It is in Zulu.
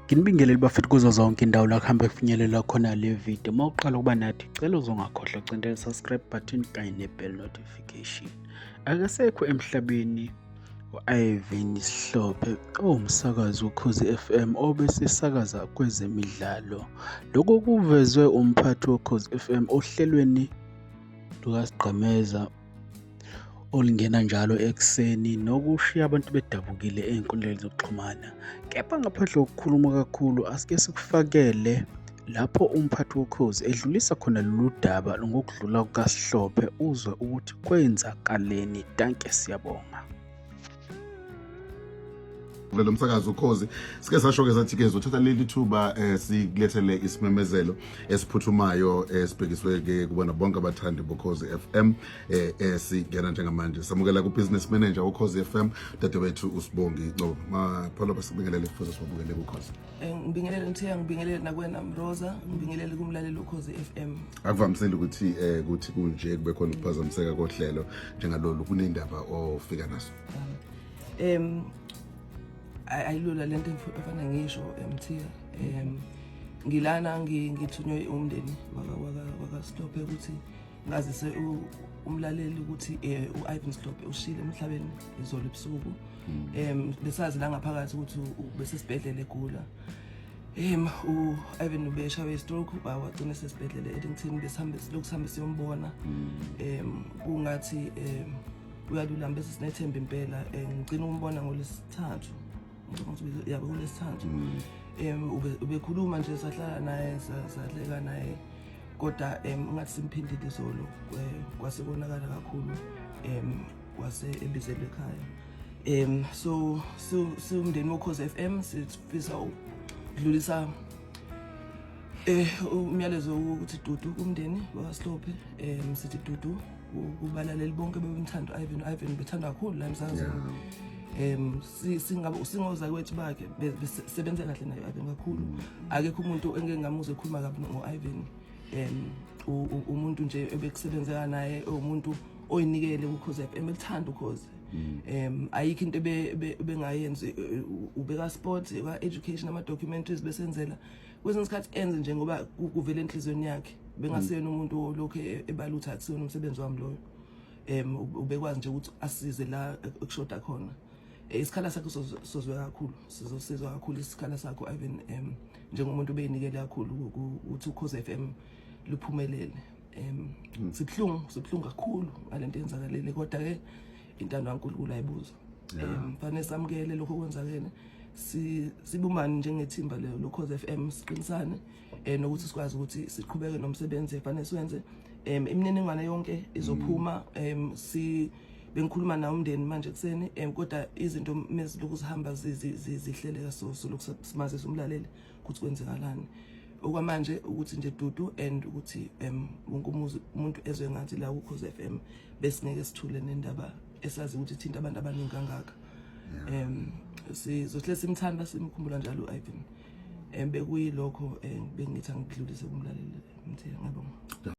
Nginibingelele bafethu kuzo zonke indawo la kuhambe kufinyelela khona le video. Uma uqala ukuba nathi, cela uzongakhohlwa ucindela subscribe button kanye ne-bell notification. Akasekho emhlabeni u-Ivan Sihlophe owumsakazi woKhozi FM obesesakaza kwezemidlalo. Lokhu kuvezwe umphathi woKhozi FM ohlelweni lukaSigqemeza olungena njalo ekuseni nokushiya abantu bedabukile ey'nkundleni zokuxhumana. Kepha ngaphandle kokukhuluma kakhulu asike sikufakele lapho umphathi woKhozi edlulisa khona lolu daba ngokudlula kukaSihlophe uzwe ukuthi kwenzakaleni. Dankie, siyabonga. Lo msakazo Ukhozi sike sasho ke sathi ke zothatha leli thuba sikulethele isimemezelo esiphuthumayo esibhekiswe ke kubona bonke abathandi boKhozi FM. Singena njengamanje samukela ku business manager woKhozi FM, dadewethu uSibongi Ngcobo. Mapholo, basibingelele futhi sibabukele kuKhozi. Ngibingelele Mthiya, ngibingelele nakwena Mroza, ngibingelele kumlaleli uKhozi FM. Akuvamisile ukuthi kuthi kunje kube khona ukuphazamiseka kohlelo njengalolu kunendaba ofika naso. Ayilula lento efana ngisho, Mthiya. Ngilana ngithunywe umndeni waka Sihlophe ukuthi ngazise umlaleli ukuthi u-Ivan Sihlophe ushile emhlabeni izolo ebusuku. Besazi la ngaphakathi ukuthi besesibhedlela egula. U-Ivan ubeshawe i-stroke, wagcina esesibhedlela eDennilton. Besihambe silokhu sihambe siyombona. Kungathi uyalulama, bese sinethemba impela. Ngicina ukumbona ngolesithathu, ngicabanga ukuthi yabo kulesithathu. Ubekhuluma nje, sahlala naye, sahleka naye, kodwa ungathi simphindile izolo, kwase konakala kakhulu, wase ebizelwe ekhaya. So siwumndeni woKhozi FM sifisa ukudlulisa umyalezo ukuthi dudu kumndeni wakaSihlophe. Sithi dudu kubalaleli bonke bebemthanda Ivan. Ivan bethanda kakhulu la emsakazweni. Singabe singozakwethu bakhe, sebenze kahle naye Ivan kakhulu. Akekho umuntu engeke ngamuzwa ekhuluma kabi ngo-Ivan. Umuntu nje ebekusebenzeka naye, umuntu oyinikele kuKhozi FM, elithanda uKhozi. Ayikho into ebengayenzi. Ubeka sport, ka education, ama documentaries besenzela. Kwesinye isikhathi enze nje ngoba kuvela enhliziyweni yakhe, bengasiyena umuntu olokhu ebala ukuthi akusiyona umsebenzi wami loyo. Ubekwazi nje ukuthi asize la ekushoda khona. Isikhala sakho sozwe kakhulu, sizosizwa kakhulu isikhala sakho Ivan, njengomuntu obeyinikele kakhulu ukuthi uKhozi FM luphumelele. Sibhlungu, sibhlungu kakhulu ngalento eyenzakalile, kodwa ke intando kaNkulunkulu ayibuzwa. Fanele samukele lokho okwenzakele, sibumbane njengethimba leyo loKhozi FM, siqinisane nokuthi sikwazi ukuthi siqhubeke nomsebenzi efanele siwenze. Imininingwane yonke izophuma. Si bengikhuluma nawo umndeni manje kuseni, kodwa izinto mezilokhu zihamba zihleleka, so lokhu simazisa umlaleli ukuthi kwenzekalani. Okwamanje ukuthi nje dudu and ukuthi wonke umuntu ezwe ngathi la kuKhozi FM besingeke sithule nendaba esazi ukuthi ithinta abantu abaningi kangaka. Sizohle simthanda, simkhumbula njalo u-Ivan. Bekuyilokho bengithi angidlulise kumlaleli, Mthiya. Ngiyabonga.